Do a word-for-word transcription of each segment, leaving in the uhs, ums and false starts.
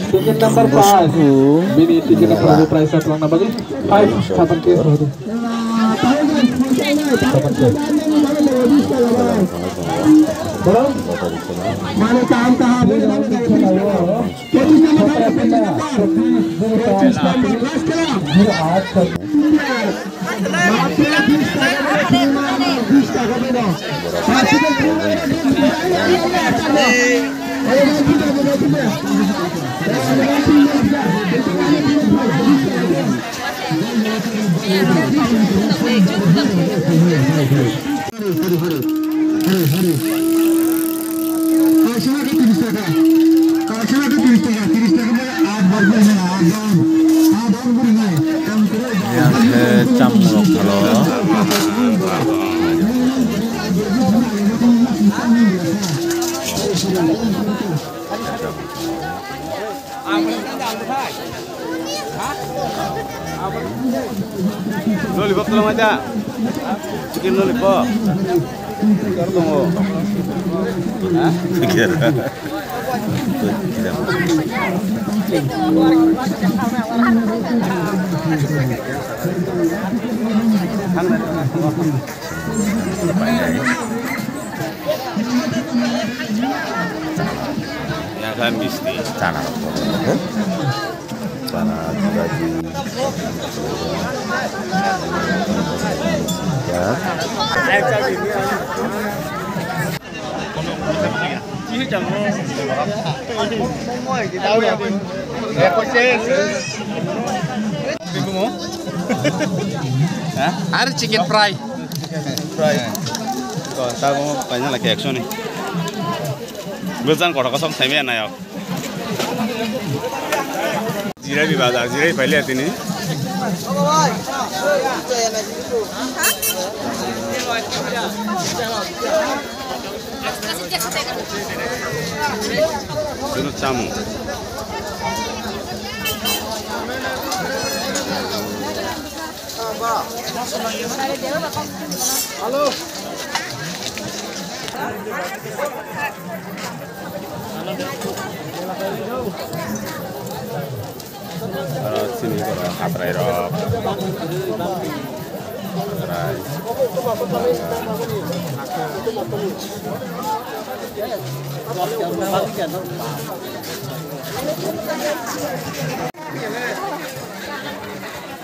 Ticket number five. Bini ticket number five prize sa tuang number five. Kapan ke? Kapan ke? Bro? Mane taham taham. Yang khe chamung rok thalo. Lollipop tolong aja. Chicken lollipop. Kar tongo. Hah? Yang kan misti. Chana. Chana, jilabi. Ya. Ar chicken fry. Fry. Ko, ta mo paina la ke action ni. Bujang kothok kosong thaimya nayok. Jirai bi bazar, jirai paile tini. Sunu chamu. Oro chini borok hatrai rok. Hatrai.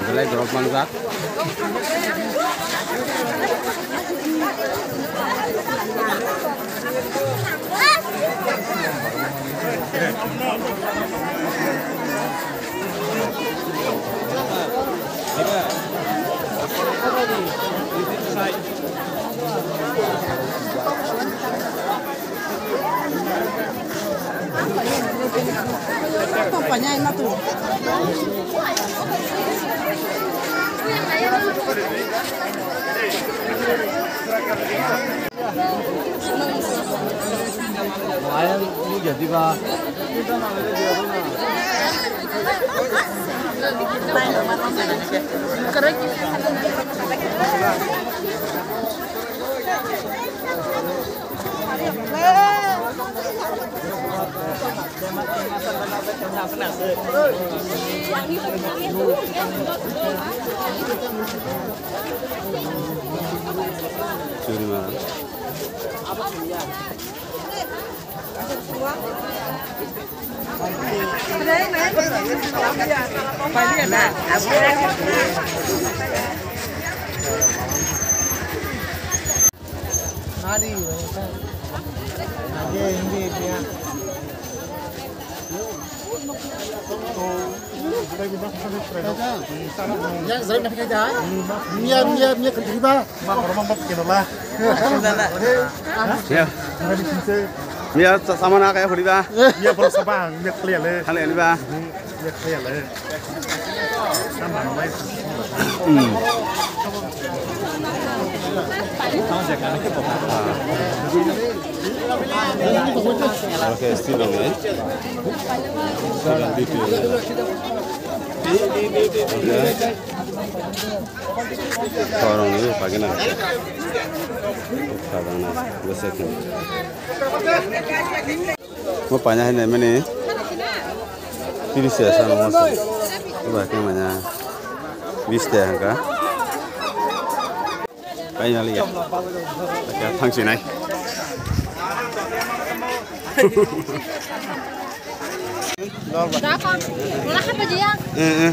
Belai borok mangjak. Miya, miya, miya, kiri ba. Ma, orang mampu kena lah. Ya. Miya, sama nak kayak kiri ba. Miya, kalau sama, miya kalian le. Kalian le ba. Miya kalian le. Okay, still on, eh? Korong ni pagi na. Kadang na, besek ni. Mo panya hai nai mani. Tiris ya, sana masa. Iba khe manya bis ta hangka. Kaya liya. Kaya thangsi nai. Dakon, wala hapa jiya? Eh, eh.